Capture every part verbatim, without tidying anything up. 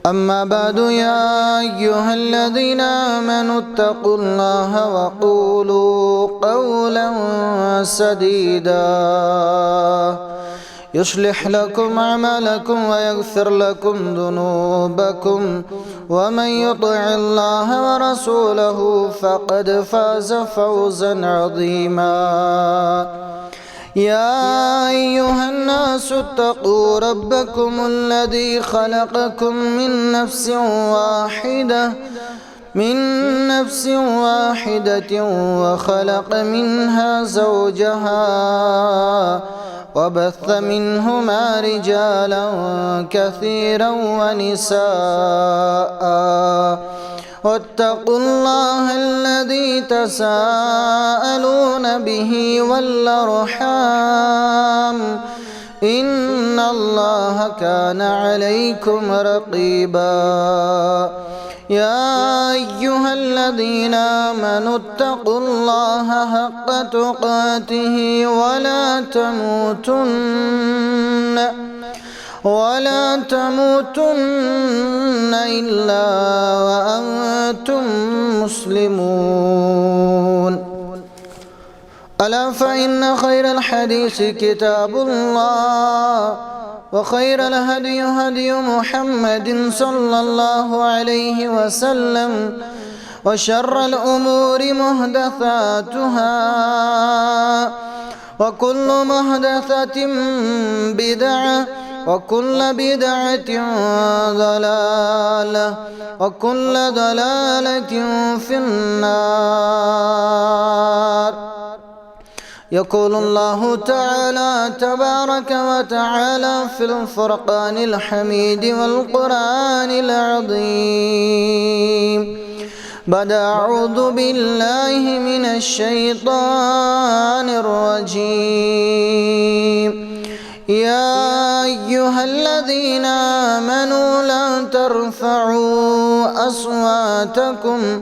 أما بعد، يا أيها الذين آمنوا اتقوا الله وقولوا قولا سديدا، يصلح لكم أعمالكم ويغفر لكم ذنوبكم، ومن يطع الله ورسوله فقد فاز فوزا عظيما. يا أيها الناس اتقوا ربكم الذي خلقكم من نفس واحدة، من نفس واحدة وخلق منها زوجها وبث منهما رجالا كثيرا ونساء، واتقوا الله الذي تساءلون به والأرحام، إن الله كان عليكم رقيبا. يا أيها الذين آمنوا اتقوا الله حق تقاته ولا تموتن، ولا تموتن إلا وأنتم مسلمون. ألا فإن خير الحديث كتاب الله، وخير الهدي هدي محمد صلى الله عليه وسلم، وشر الأمور محدثاتها، وكل محدثة بدعة، وكل بدعة ضلالة، وكل ضلالة في النار. يقول الله تعالى تبارك وتعالى في الفرقان الحميد والقرآن العظيم بعد أعوذ بالله من الشيطان الرجيم. يا أيها الذين آمنوا لا ترفعوا أصواتكم،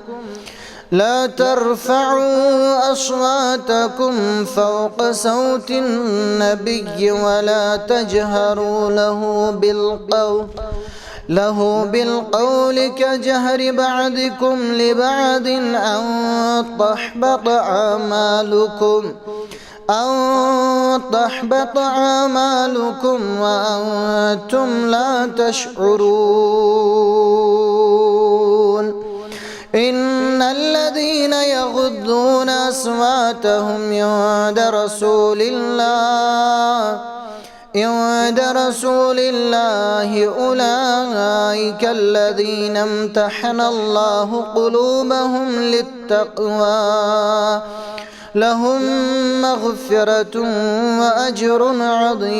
لا ترفعوا أصواتكم فوق صوت النبي ولا تجهروا له بالقول، له بالقول كجهر بعضكم لبعض أن تحبط أعمالكم، أن تحبط أعمالكم وأنتم لا تشعرون. إن الذين يغضون أصواتهم عند رسول الله، عند رسول الله أولئك الذين امتحن الله قلوبهم للتقوى، لهم مغفرة وأجر عظيم.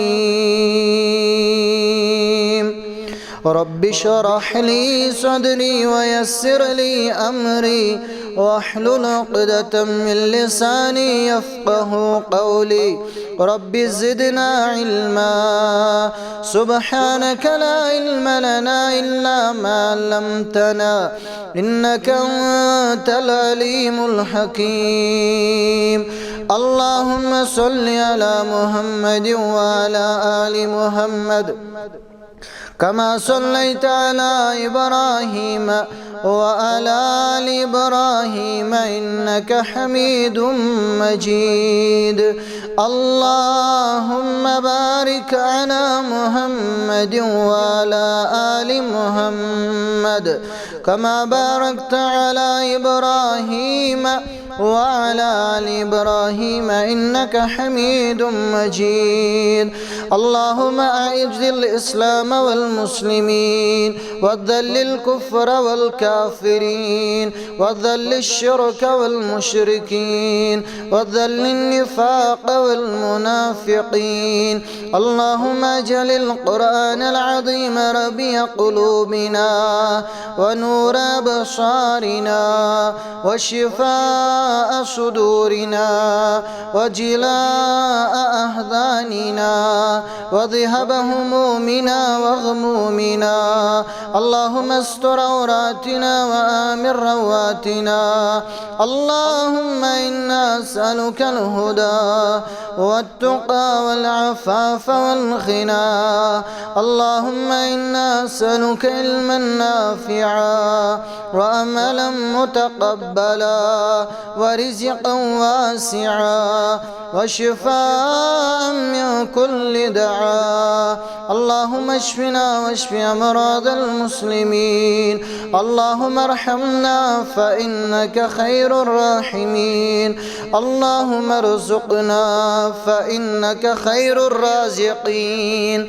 رب اشرح لي صدري ويسر لي أمري واحلل عقدة من لساني يفقه قولي. رب زدنا علما. سبحانك لا علم لنا إلا ما علمتنا إنك أنت العليم الحكيم. اللهم صل على محمد وعلى آل محمد كما صليت على إبراهيم وعلى آل إبراهيم إنك حميد مجيد. اللهم بارك على محمد وعلى آل محمد كما باركت على إبراهيم وعلى آل إبراهيم إنك حميد مجيد. اللهم أعز الإسلام والمسلمين، وذل الكفر والكافرين، وذل الشرك والمشركين، وذل النفاق والمنافقين. اللهم اجعل القرآن العظيم ربيع قلوبنا، ونور أبصارنا، وشفاء صدورنا وجلاء أحزاننا وذهاب همومنا وغمومنا. اللهم استر عوراتنا وآمن رواتنا. اللهم إنا نسألك الهدى والتقى والعفاف والغنى. اللهم إنا نسألك علما نافعا وعملا متقبلا ورزقا واسعا وشفاء من كل داء. اللهم اشفنا واشف أمراض المسلمين. اللهم ارحمنا فإنك خير الراحمين. اللهم ارزقنا فإنك خير الرازقين.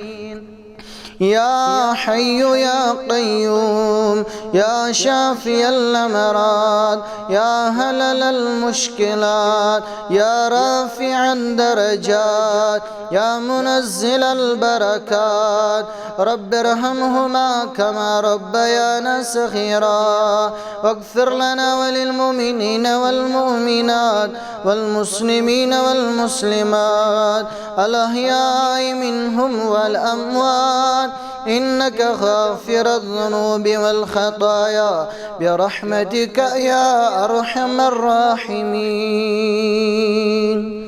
يا حي يا قيوم، يا شافي الأمراض، يا حلل المشكلات، يا رافع الدرجات، يا منزل البركات، رب ارحمهما كما ربيانا صغيرا، واغفر لنا وللمؤمنين والمؤمنات والمسلمين والمسلمات الأحياء منهم والأموات، إنك غافر الذنوب والخطايا برحمتك يا أرحم الراحمين.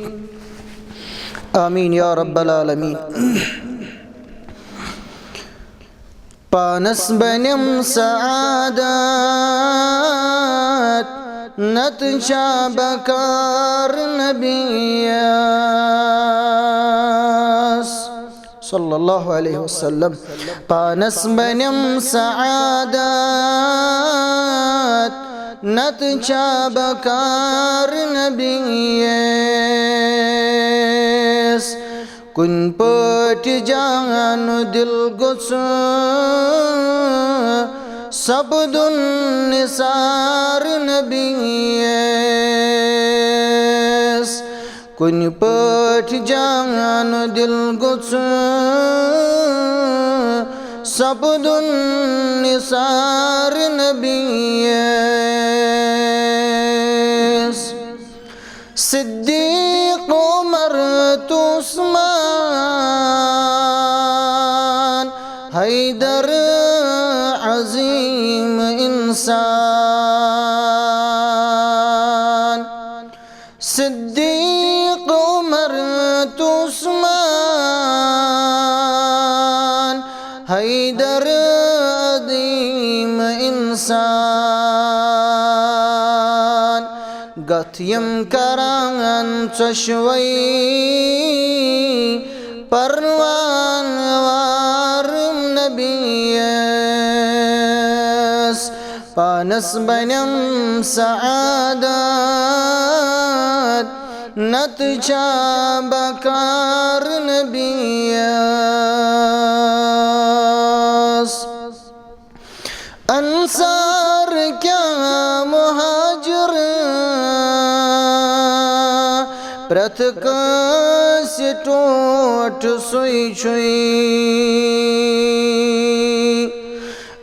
آمين يا رب العالمين. پانس بنم سعادت، نتہٕ چھا بکار نبیس۔ صلی اللہ علیہ وسلم۔ پانس بنم سعادت، نتہٕ چھا بکار نبیس۔ کُنہِ پٲٹھۍ جان دِل گوٚژھ سپدُن نثار نبیس۔ کُنہِ پٲٹھۍ جان دِل گوٚژھ سپدُن نثار نبیس۔ صدیق، عمر تہٕ عثمان، حیدر عظیم انسان۔ صدیق، عمر تہٕ عثمان، حیدر عظیم انسان۔ گتھ یِم کران ژۄشوَے پروان وار نبیس۔ پانس بنم سعادت، نتہٕ چھا بکار نبیس۔ انصار کیٛاہ مہاجر، پرٛٮ۪تھ کٲنٛسہِ ٹوٹھ سُے چھُے۔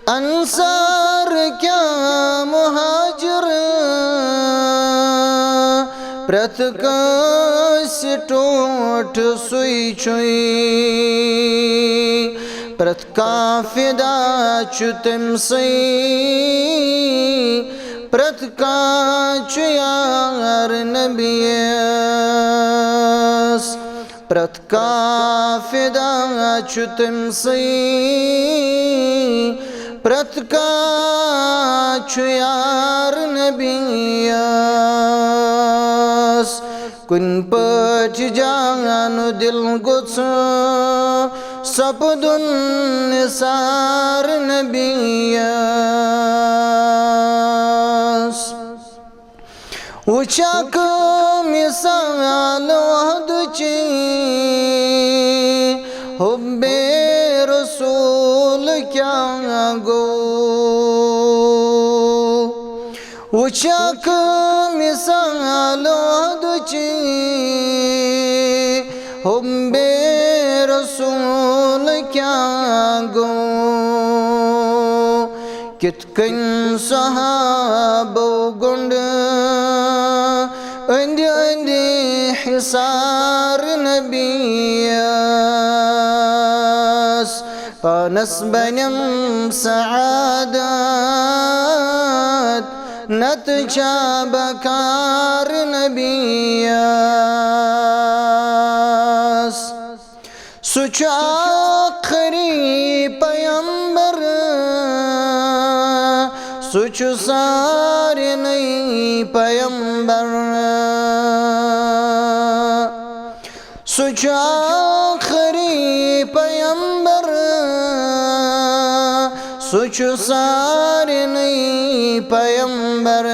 انصار کیٛاہ مہاجر، پرٛٮ۪تھ کٲنٛسہِ ٹوٹھ سُے چھُے۔ پرٛٮ۪تھ کانٛہہ فدا چھُ تٔمۍ سٕے، پرٛٮ۪تھ کانٛہہ چھُ یار نبیَس۔ پرٛٮ۪تھ کانٛہہ فدا چھُ تٔمۍ سٕے، پرٛٮ۪تھ کانٛہہ چھُ یار نبیَس۔ کُنہِ پٲٹھۍ جان دِل گوٚژھ سپدُن نثار نبیَس۔ وٕچھکھ مثال وحدٕچی، حُبِ رسول کیٛاہ گوٚو۔ وٕچھکھ مثال وحدٕچی، حُبِ رسول کیٛاہ گوٚو۔ کِتھ کٔنۍ صحابو گوٚنٛڈ أنٛدۍ أنٛدۍ حصار نبیَس، پانَس بنٮ۪م سعادت نتہٕ چھا بکار نبیَس۔ سُہ چھُ ٲخری پیمبر، سُہ چھُ سارنٕے پیمبر۔ سُہ چھُ ٲخری پیمبر، سُہ چھُ سارنٕے پیمبر۔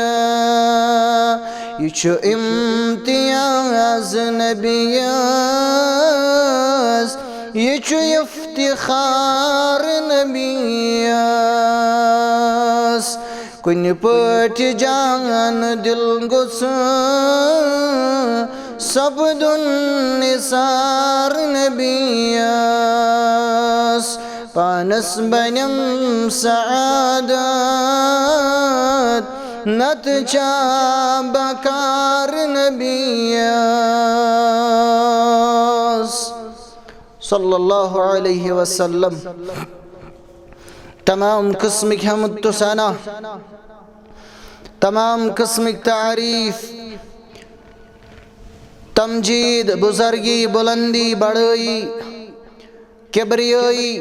یہِ چھُ امتیاز نبیَس، یہِ چھُ افتخار نبیَس۔ کُنہِ پٲٹھۍ جان دِل گوٚژھ سپدُن نثار نبیَس۔ پانَس بنٮ۪م سعادت نتہٕ چھا بکار نبیَس۔ صلی اللہ علیہ وسلم۔ تمام قسمٕکۍ حمد تہٕ ثنا، تمام قسمٕکۍ تعریٖف، تمجیٖد، بُزرگی، بُلندی، بڑٲیی، کبریٲیی،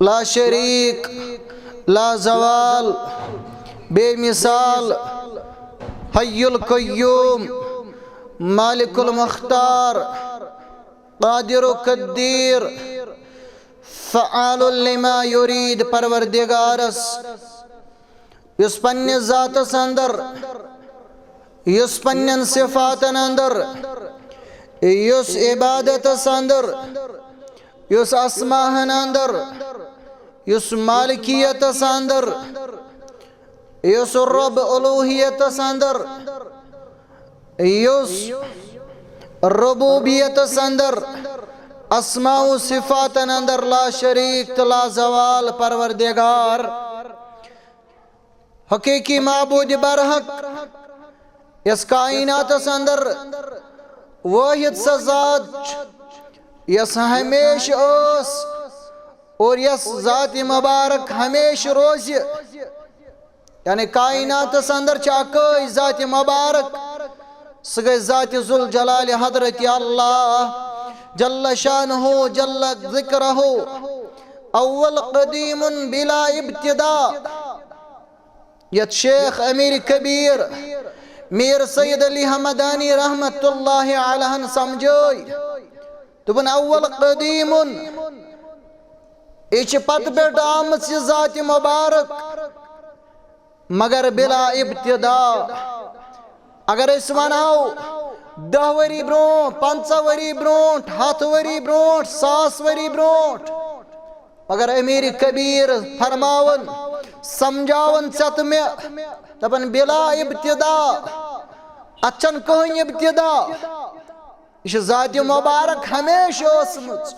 لا شریٖک، لا زوال، بے مثال، حی القیوم، مالک المختار، قادر و قدیر، فعال لما یرید پروردگارس، یُس پننِس ذاتس اندر، یُس پننٮ۪ن صفاتن اندر، یُس عبادتس اندر، یُس اسماہن اندر، یُس مالکیتس اندر، یُس رب الوہیتس اندر، یُس ربوبیتس اندر، اسماء و صفاتن اندر لا شریٖک تہٕ لا زوال پروردگار، حقیقی معبود برحق، یس کائناتس اندر واحد سۄ ذات چھِ، یس ہمیشہٕ ٲس اور یس ذات مبارک ہمیشہٕ روزِ۔ یعنی کائناتس اندر چھِ اکٲے ذات مبارک، سۄ گٔے ذات ذوالجلال حضرت اللہ جل شانہ جل ذکرہ، اول قدیم بلا ابتدا۔ یتھ شیخ امیر کبیر میر سید علی حمدانی رحمت اللہ علیہن سمجھٲے، دوٚپُن، اول قدیمن، یہِ چھِ پتہٕ پٮ۪ٹھ آمٕژ یہِ ذات مبارک، مگر بلا ابتدا۔ اگر أسۍ ونہو دَہ ؤری برونٛٹھ، پنٛژاہ ؤری برونٛٹھ، ہتھ ؤری برونٛٹھ، ساس ؤری برونٛٹھ، مگر امیر کبیر فرماوان، سمجھاوان ژےٚ تہٕ مےٚ، دپان، بلا ابتدا، اتھ چھنہٕ کٕہٕنۍ ابتدا۔ یہِ چھِ ذات مبارک ہمیشہٕ ٲسمٕژ۔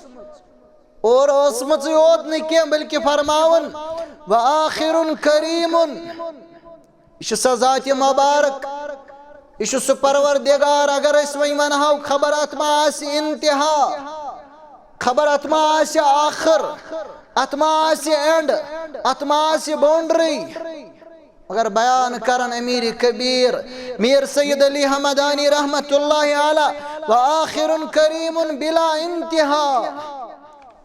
اور ٲسمٕژٕے یوت نہٕ کینٛہہ، بلکہِ فرماوان، و آخر کریم۔ یہِ چھِ سۄ ذات مبارک، یہِ چھُ سُہ پروردگار۔ اگر أسۍ وۄنۍ ونہو، خبر اتھ ما آسہِ انتہا، خبر اتھ ما آسہِ آخر، اتھ ما آسہِ اینڈ، اتھ ما آسہِ باؤنڈری۔ مگر بیان کرن امیر کبیر میر سید علی حمدانی رحمت اللہ علیہ، و آخر کریم بلا انتہا۔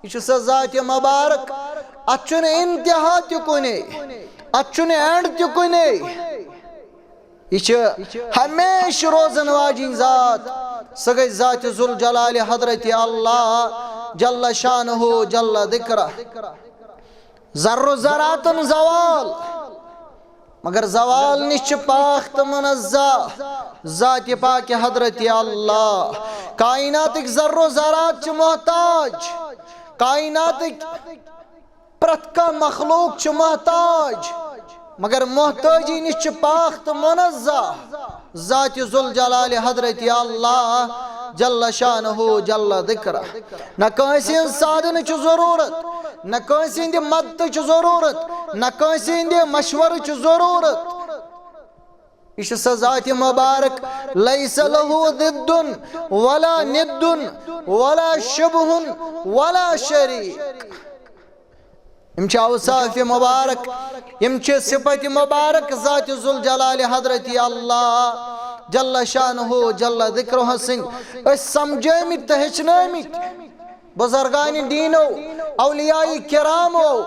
یہِ چھُ سۄ ذات مبارک، اتھ چھُنہٕ انتہا تہِ کُنے، اتھ چھُنہٕ اینڈ تہِ کُنے۔ یہِ چھِ ہمیشہٕ روزن واجِنۍ ذات، سۄ گٔے ذات ذوالجلال حضرت اللہ جل شانہ جل ذکرہ۔ ذر و ذراتن زوال، مگر زوال نِش چھِ پاک تہٕ منزہ ذات پاک حضرت اللہ۔ کائناتٕکۍ ذر و ذرات چھِ محتاج، کائناتٕکۍ پرٛٮ۪تھ کانٛہہ مخلوق چھُ محتاج، مگر محتاجی نِش چھُ پاک تہٕ منزہ ذات ذوالجلال حضرت اللہ جل شانہ جل ذکرہ۔ نہ کٲنٛسہِ ہٕنٛز سادنہٕ چھُ ضروٗرت، نہ کٲنٛسہِ ہٕنٛدِ مدتٕچ ضروٗرت، نہ کٲنٛسہِ ہٕنٛدِ مشورٕچ ضروٗرت۔ یہِ چھِ سۄ ذاتِ مبارک، لیس لہ ضد ولا ند ولا شبہ ولا شریک۔ یِم چھِ اوصاف مبارک، یِم چھِ صفت مبارک ذاتِ ذوالجلال حضرت اللہ جل شانہ جل ذکرہ سٕنٛدۍ۔ أسۍ سمجھٲمٕتۍ تہٕ ہیٚچھنٲمٕتۍ بزرگان دینو، اولیاء کرامو،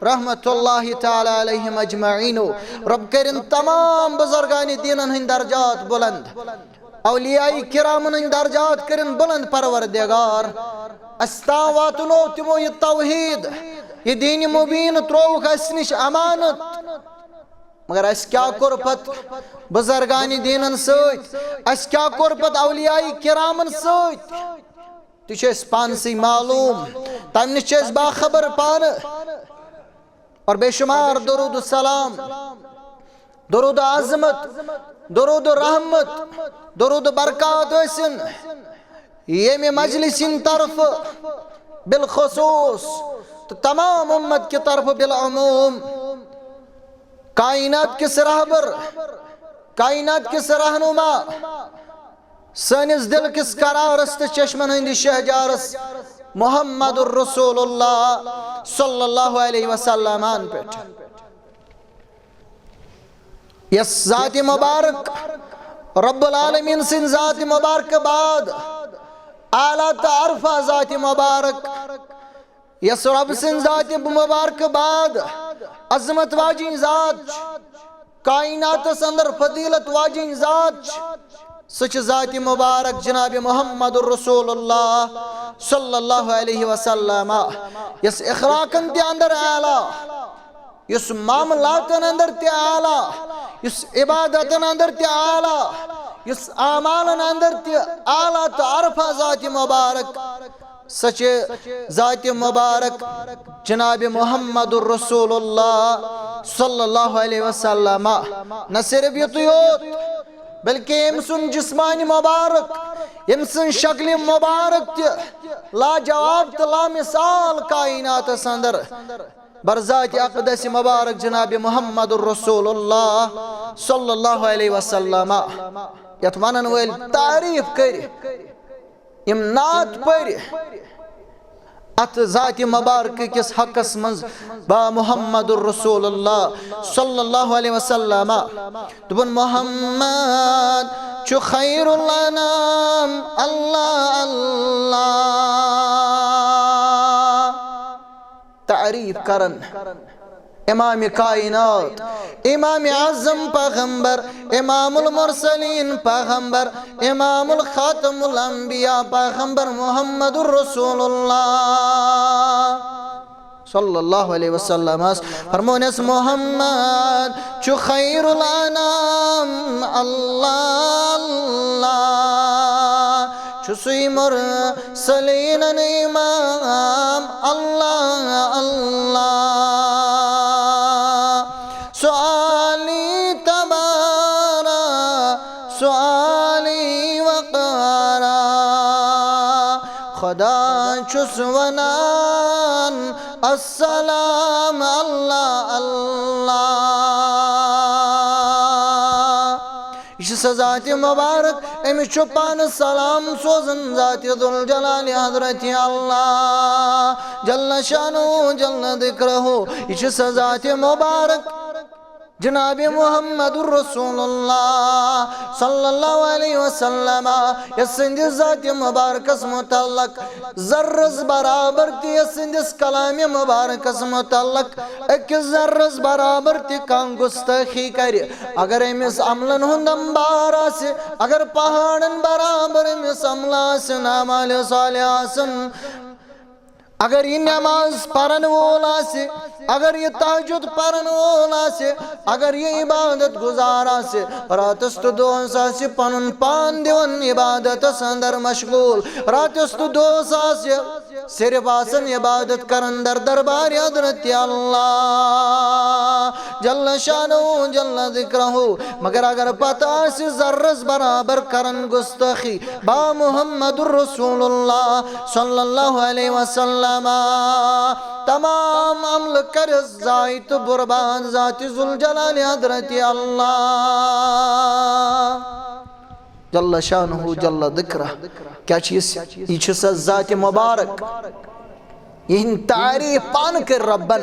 رحمت اللہ تعالی علیہم اجمعینو۔ رب کٔرِن تمام بزرگان دینن ہٕنٛدۍ درجات بلند۔ اولیاء کرامن ہٕنٛدۍ درجات کٔرِن بلند پروردگار۔ اَسہِ تام واتنو تِمو یہِ توحید، یہِ دین مبین ترووُکھ اَسہِ نِش امانت۔ مگر اَسہِ کیٛاہ کوٚر پتہٕ بزرگان دینن سۭتۍ؟ اَسہِ کیٛاہ کوٚر پتہٕ اولیاء کرامن سۭتۍ؟ تہِ چھُ اَسہِ پانسٕے معلوم، تَمہِ نِش چھِ أسۍ باخبر پانہٕ۔ اور بے شمار درود و سلام، درود و عظمت، درود و رحمت، درود و برکات ٲسِن ییٚمہِ مجلس ہٕنٛدِ طرفہٕ بالخصوص تہٕ تمام امت کہِ طرفہٕ بالعموم۔ کائنات کِس رہبر، کائنات کِس رہنما، سٲنِس دل کِس قرارس تہٕ چشمن ہٕنٛدِ شہجارس محمد رسول اللہ صلی اللہ علیہ وسلم پٮ۪ٹھ، یس ذاتِ مبارک رب العالمین سٕنٛدِ ذاتِ مبارک بعد اعلیٰ تہٕ ارفع ذاتِ مبارک، یس رب سٕنٛدِ ذاتِ مبارک بعد عظمت واجِنۍ ذات چھِ، کائناتس اندر فضیلت واجِنۍ ذات چھِ، سۄ چھِ ذاتِ مبارک جناب محمد رسول اللہ صلی اللہ علیہ وسلم، یس اخلاقن تہِ اندر اعلیٰ، یُس معاملاتن اندر تہِ اعلیٰ، یُس عبادتن اندر تہِ اعلیٰ، یُس اعمالن اندر تہِ اعلیٰ تہٕ ارفع ذاتِ مبارک، سۄ چھِ ذاتِ مبارک جناب محمد رسول اللہ صلی اللہ علیہ وسلم۔ نہ صرف یُتُے یوت، بلکہ أمۍ سُنٛد جسمانِ مبارک، أمۍ سٕنٛز شکلِ مبارک تہِ لاجواب تہٕ لامثال کائناتس اندر۔ بر ذاتِ اقدس مبارک جناب محمد رسول اللہ صلی اللہ علیہ وسلم، یتھ ونن وٲلۍ تعریف کٔرۍ، یِم نعت پٔرۍ اتھ ذاتِ مبارک کِس حقس منٛز، با محمد رسول اللہ صلی اللہ علیہ وسلم۔ دوٚپُن، محمد چھُ خیر الانام، اللہ اللہ۔ تعریف کرن امام کائنات، امام اعظم پیغمبر، امام المرسلین پیغمبر، امام الخاتم الانبیاء پیغمبر محمد رسول اللہ صلی اللہ علیہ وسلم۔ فرمونس، محمد چھُ خیر الانام، اللہ اللہ۔ چھُ سُے مرسلینن امام، اللہ اللہ۔ سُہ عالی تبارا، سُہ عالی وقارا۔ خدا چھُس ونان، السلام اللہ اللہ۔ یہِ چھِ سۄ ذاتِ مبارک، أمِس چھُ پانہٕ سلام سوزان ذاتِ ذوالجلال حضرت اللہ جل شانہ جل ذکرہ۔ یہِ چھِ سۄ ذاتِ مبارک جناب محمد رسول اللہ صلی اللہ علیہ وسلم، یس سٕنٛدِس ذاتِ مبارکس متعلق ذرس برابر تہِ، یس سٕنٛدِس کلامِ مبارکس متعلق أکِس ذرس برابر تہِ کانٛہہ گستٲخی کرِ، اگر أمِس عملن ہُنٛد انبار آسہِ، اگر پہاڑن برابر أمِس عمل آسن، اعمال صالح آسن، اگر یہِ نماز پرن وول آسہِ، اگر یہِ تہجد پرن وول آسہِ، اگر یہِ عبادت گزار آسہِ، راتس تہٕ دۄہس آسہِ پنُن پان دِوان عبادتس اندر مشغول، راتس تہٕ دۄہس آسہِ صرف آسان عبادت کران در دربار حضرت اللہ۔ جل شانہ جل ذکرہ، مگر اگر پتہ آسہِ ذرس برابر کرن گستاخی با محمد رسول اللہ صلی اللہ علیہ وسلم، تمام عمل کرس ضایع تہٕ برباد ذات ذوالجلال حضرت اللہ جل شانہ جل ذکرہ۔ کیا چھ یہ؟ یہ چھ سا ذات مبارک، یہند تعریف پانہٕ کٔر ربن،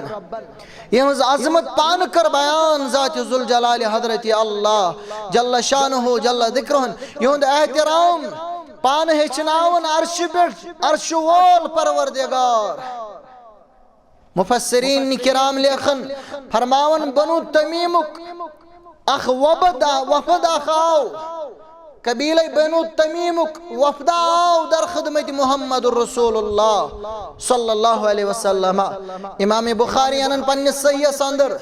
یہنز عظمت پانہٕ کٔر بیان ذات ذوالجلال حضرت اللہ جل شانہ جل ذکرہن، یہند احترام پانہٕ ہیچھناون عرشہِ پٮ۪ٹھ عرشہِ وول پروردگار۔ مفسرین کرام لیکھن، فرماون، بنو تمیمک اکھ وفد، وفد اکھ آو، قبیلہ بنو تمیمک وفد آو در خدمت محمد رسول اللہ صلی اللہ علیہ وسلم۔ امام بخاری انن پننس صحیحس اندر،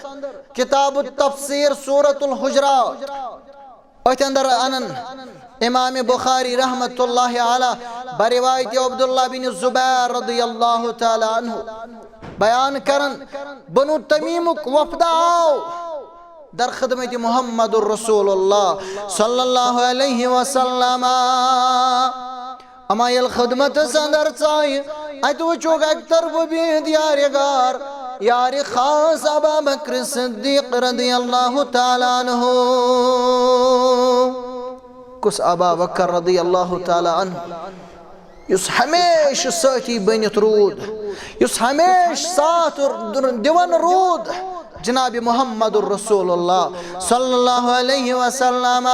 کتاب التفسیر، سورۃ الحجرات، اتھ اندر انن امام بخاری رحمت اللہ علیہ بروایت عبداللہ بن زبیر رضی اللہ تعالی عنہ بیان کرن، بنو تمیمک وفد آو در خدمت محمد رسول اللہ صلی اللہ علیہ وسلم۔ اما ییٚلہِ خدمتس اندر ژایہِ، اتہِ وٕچھُکھ اکہِ طرفہٕ بِہِتھ یارِ غار، یارِ خاص ابا بکر صدیق رضی اللہ تعالیٰ عنہ۔ کُس ابا بکر رضی اللہ تعالیٰ عنہ؟ یُس ہمیشہٕ سٲتھی بٔنِتھ روٗد، یُس ہمیشہٕ ساتھ دِوان روٗد۔ جناب محمد رسول اللہ صلی اللہ علیہ وسلم۔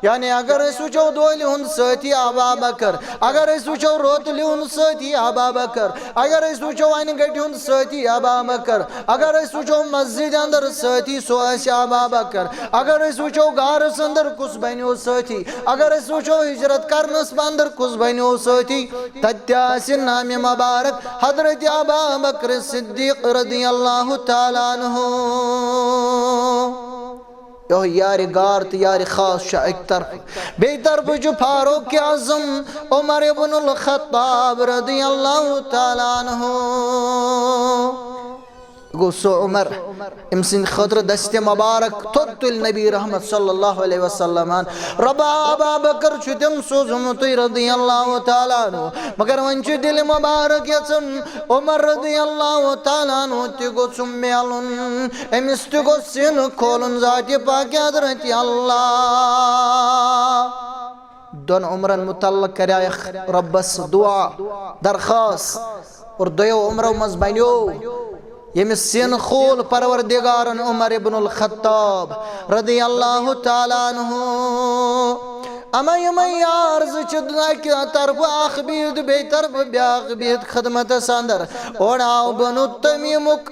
یعنی اگر أسۍ وٕچھو دۄہلہِ ہُنٛد سٲتھی ابا بکر، اگر أسۍ وٕچھو روتلہِ ہُنٛد سٲتھی ابا بکر، اگر أسۍ وٕچھو انہِ گٹہِ ہُنٛد سٲتھی ابا بکر، اگر أسۍ وٕچھو مسجد اندر سٲتھی، سُہ آسہِ ابا بکر۔ اگر أسۍ وٕچھو گارس اندر کُس بنیو سٲتھی، اگر أسۍ وٕچھو ہجرت کرنس اندر کُس بنیو سٲتھی، تتہِ تہِ آسہِ نامِ مبارک حضرت ابا بکر صدیق رضی اللہ تعالیٰ عنہ۔ یہوے یارِ غار تہٕ یارِ خاص چھُ اکہِ طرفہٕ، بیٚیہِ طرفہٕ چھُ فاروق اعظم عمر ابن الخطاب رضی اللہ تعالیٰ عنہ۔ گوٚو سُہ عمر، أمۍ سٕنٛدِ خٲطرٕ دستِ مبارک تھوٚد تُلۍ نبی رحمت صلی اللہ علیہ وسلمن۔ رۄبا ابا بکر چھُ تٔمۍ سوٗزمُتٕے رضی اللہ تعالیٰ عنہ۔ مگر وۄنۍ چھُ دِلہِ مبارک یژھان عمر رضی اللہ تعالیٰ عنہ تہِ گوٚژھ میلُن، أمِس تہِ گوٚژھ سیٖنہٕ کھولُن ذاتِ پاکِ حضرت اللہ۔ دۄن عمرن متعلق کریایکھ رۄبس دعا، درخواست، اور دۄیو عمرو منٛز بنیو ییٚمِس سیٖنہٕ کھول پروردگارن عمر ابن الخطاب رضی اللہ تعالیٰ عنہ۔ اما یِمے یار زٕ چھِ اکہِ طرفہٕ اکھ بِہِتھ، بیٚیہِ طرفہٕ بیٛاکھ بِہِتھ خدمتس اندر۔ اورٕ آو بنو تمیمُک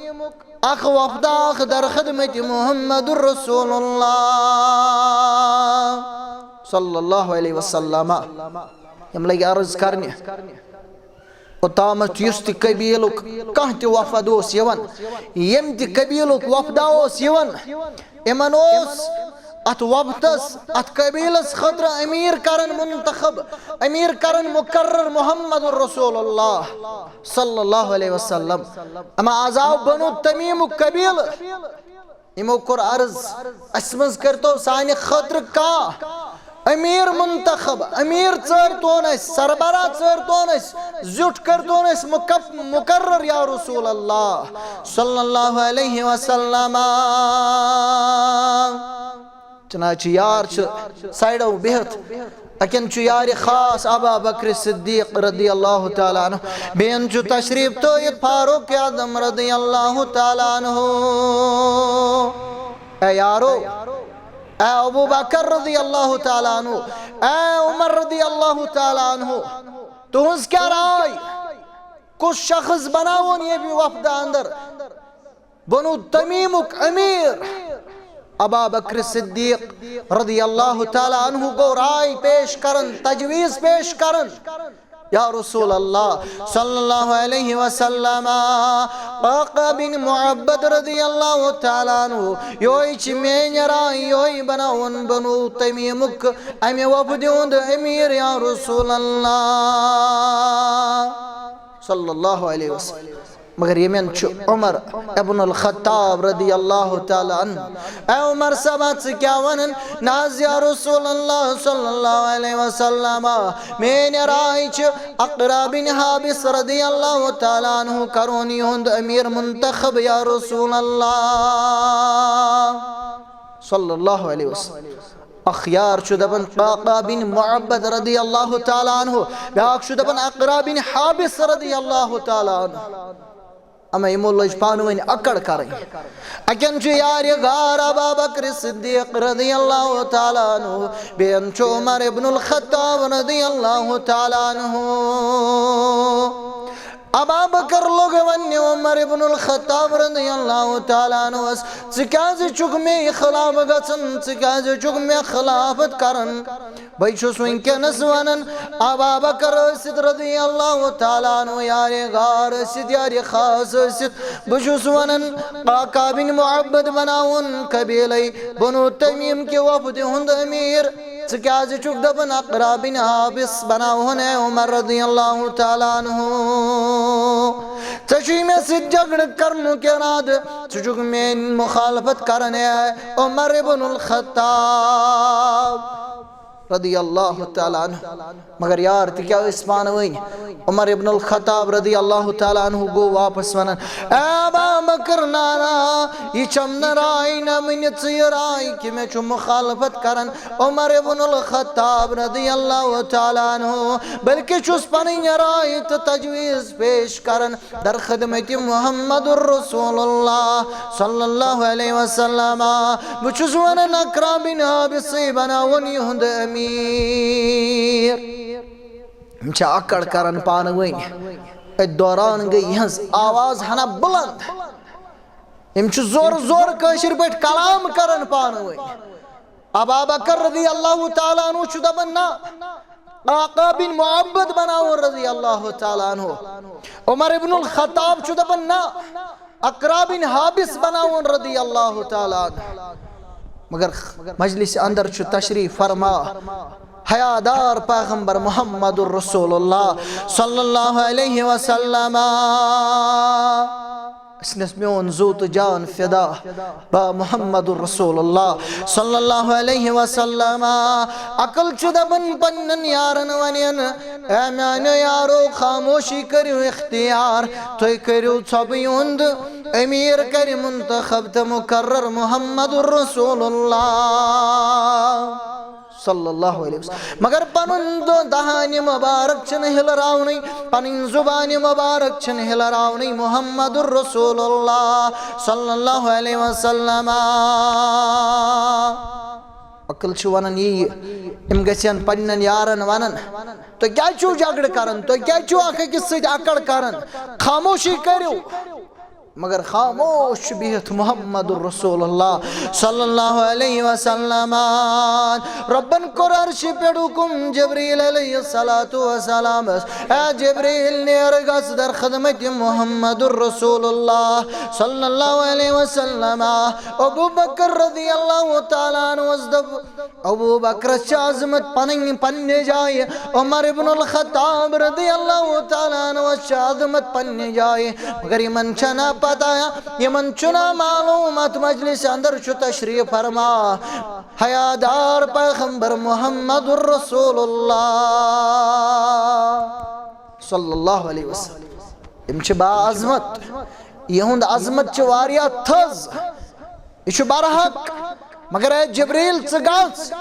اکھ وفد اکھ در خدمت محمد رسول اللہ صلی اللہ علیہ وسلم۔ یِم لٔگۍ عرض کرنہِ۔ اوٚتامَتھ یُس تہِ قبیٖلُک کانٛہہ تہِ وفد اوس یِوان، ییٚمہِ تہِ قبیٖلُک وفدا اوس یِوان، یِمن اوس اتھ وفدس، اتھ قبیٖلس خٲطرٕ امیر کران منتخب، امیر کران مقرر محمد رسول اللہ صلی اللہ علیہ وسلم۔ اما از آو بنو تمیمُک قبیٖلہٕ، یِمو کوٚر عرض، اسہِ منٛز کٔرتو سانہِ خٲطرٕ کانٛہہ امیر منتخب، امیر ژٲرتون اسہِ، سربراہ ژٲرتون اسہِ، زیُٹھ کٔرتون اسہِ مُکف-، مقرر یا رسول اللہ صلی اللہ علیہ وسلم۔ چنانچہ یار چھِ سایڈو بِہِتھ، اکن چھُ یارِ خاص ابا بکر صدیق رضی اللہ تعالیٰ عنہ، بیٚین چھُ تشریف تھٲیِتھ فاروق اعظم رضی اللہ تعالیٰ عنہ۔ اے یارو، اے ابو بکر رضی اللہ تعالیٰ عنہ، اے عمر رضی اللہ تعالیٰ عنہ، تُہنٛز کیا راے؟ کُس شخص بناوون ییٚمہِ وفدٕ اندر؟ بنو تمیمُک امیر ابا بکر صدیق رضی اللہ تعالیٰ عنہ گوٚو راے پیش کرن، تجویز پیش کرن۔ یا رسول اللہ صلی اللہ علیہ وسلم، آقا بن معبد رضی اللہ تعالیٰ عنہ، یوہے چھِ میٲنۍ راے، یوہے بناوُن بنو تمیمُک امہِ وفدِ ہُنٛد امیر یا رسول اللہ صلی اللہ علیہ وسلم۔ مگر یمن چھُ عمر ابن الخطاب رضی اللہ تعالیٰ عنہ۔ اے عمر صٲبا، ژٕ کیٛاہ ونان؟ نہ حظ یا رسول اللہ صلی اللہ علیہ وسلم، میٲنۍ راے چھِ عقرہ بن حابس رضی اللہ تعالیٰ عنہ کرون یہند امیر منتخب یا رسول اللہ صلی اللہ علیہ وسلم۔ اکھ یار چھُ دپان قعقاع بن معبد رضی اللہ تعالیٰ عنہ، بیاکھ چھُ دپان عقرہ بن حابس رضی اللہ تعالیٰ عنہ۔ اما یِمو لٔج پانہٕ ؤنۍ اکڑ کرٕنۍ۔ اکٮ۪ن چھُ یارِ غار ابا بکر صدیق رضی اللہ تعالیٰ عنہ، بیٚین چھُ عمر ابن الخطاب رضی اللہ تعالیٰ عنہ۔ ابا بکر لوٚگ وننہِ عمر ابن الخطاب رضی اللہ تعالیٰ عنہس، ژٕ کیازِ چھُکھ مےٚ خلاف گژھان؟ ژٕ کیازِ چھُکھ مےٚ خلافت کران؟ بہٕ چھُس وٕنکیٚنس ونان، ابا بکر ٲسِتھ رضی اللہ تعالیٰ عنہ، یارِ غار ٲسِتھ، یارِ خاص ٲسِتھ، بہٕ چھُس ونان، قعقاع بن معبد بناوُن قبیلے بنو تمیم کہِ وفدِ ہُنٛد امیر۔ ژٕ کیازِ چھُکھ دپان عقرہ بن حابس بناوہون اے عمر رضی اللہ تعالیٰ عنہ؟ ژےٚ چھُے مےٚ سۭتۍ جھگڑٕ کرنُک ارادٕ، ژٕ چھُکھ میٲنۍ مخالفت کران اے عمر ابن الخطاب رضی اللہ تعالیٰ عنہ۔ مگر یار تہِ کیٛاہ ٲسۍ پانہٕ ؤنۍ؟ عمر ابن الخطاب رضی اللہ تعالیٰ عنہ گوٚو واپس ونان، اے ابا بکر، نہ، نہ، یہِ چھم نہٕ راے، نہ مٲنِو ژٕ یہِ راے کہِ مےٚ چھُ مخالفت کران عمر ابن الخطاب رضی اللہ تعالیٰ عنہ، بلکہ چھُس پنٕنۍ راے تہٕ تجویز پیش کران در خدمت محمد رسول اللہ صلی اللہ علیہ وسلم۔ بہٕ چھُس ونان عقرہ بن حابسٕے بناوُن یِہُنٛد امیر۔ یِم چھِ اکڑ کران پانہٕ ؤنۍ۔ أتھۍ دوران گٔے یِہٕنٛز آواز ہنا بلند۔ یِم چھِ زورٕ زورٕ کٲشِر پٲٹھۍ کلام کران پانہٕ ؤنۍ۔ ابا بکر رضی اللہ تعالیٰ عنہ چھُ دپان، نہ، قعقاع بن معبد بناوُن رضی اللہ تعالیٰ عنہ۔ عمر ابن الخطاب چھُ دپان، نہ، عقرہ بن حابس بناوُن رضی اللہ تعالیٰ عنہ۔ مگر مجلس اندر چھُ تشریف فرما حیادار پیغمبر محمد رسول اللہ صلی اللہ علیہ وسلم۔ أسۍ نس میون زُو تہٕ جان فدا با محمد رسول اللہ صلی اللہ علیہ وسلم۔ عقل چھُ دپان پننٮ۪ن یارن ونن، اے میانیو یارو، خاموشی کٔرِو اختیار، تُہۍ کٔرِو ژھۄپہٕ یُہُنٛد امیر کرِ منتخب تہٕ مقرر محمد رسول اللہ۔ صلی اللہ علیہ وسلم۔ مگر پنُن دو-، دہانِ مبارک چھِنہٕ ہِلراونٕے، پنٕنۍ زُبانِ مبارک چھِنہٕ ہِلراونٕے محمد رسول اللہ صلی اللہ علیہ وسلم۔ عقل چھِ ونان یی، یِم گژھن پننٮ۪ن یارن ونان، تُہۍ کیازِ چھِو جھگڑٕ کران؟ تُہۍ کیازِ چھِو اکھ أکِس سۭتۍ اکڑ کران؟ خاموشی کٔرِو۔ مگر خاموش چھُ بِہِتھ محمد رسول اللہ صلی اللہ علیہ وسلم۔ ربن کوٚر عرشہِ پٮ۪ٹھ حُکُم جبریل علیہ الصلوۃ والسلامس، اے جبریل، نیر گژھ در خدمت محمد رسول اللہ صلی اللہ علیہ وسلم۔ ابو بکر رضی اللہ تعالیٰ عنہس دوٚپ، ابو بکرس چھِ عظمت پنٕنۍ پننہِ جایہِ، عمر ابن الخطاب رضی اللہ تعالیٰ عنہس چھِ عظمت پننہِ جایہِ، مگر یِمن چھَنہ پتہ، یِمن چھُنہ معلوم، اتھ مجلس اندر چھُ تشریف فرما حیادار پیغمبر محمد رسول اللہ صلی اللہ علیہ وسلم۔ یِم چھِ با عظمت، یِہُنٛد عظمت چھِ واریاہ تھٔز۔ یہِ چھُ برحق، مگر اے جبریل، ژٕ گژھ۔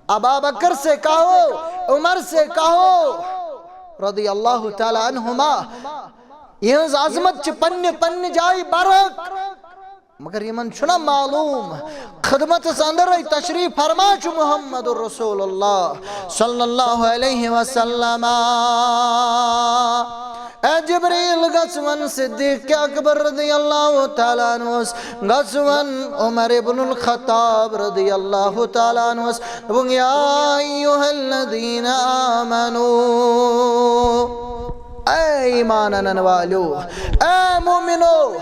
ابا بکر سے کہو، عمر سے کہو، رضی اللہ تعالیٰ عنہما۔ یِہٕنٛز عظمت چھِ پننہِ، پننہِ جایہِ برحق، مگر یِمن چھُنہ معلوم۔ خدمتس اندر تشریف فرما چھُ محمد رسول اللہ صلی اللہ علیہ وسلم۔ اے جبریل، گژھ ون صدیق اکبر رضی اللہ تعالیٰ عنہس، گژھ ون عمر ابن الخطاب رضی اللہ تعالیٰ عنہس، دوٚپُن، یا ایھا الذین آمنو، اے ایمان انن والیو، اے مومنو،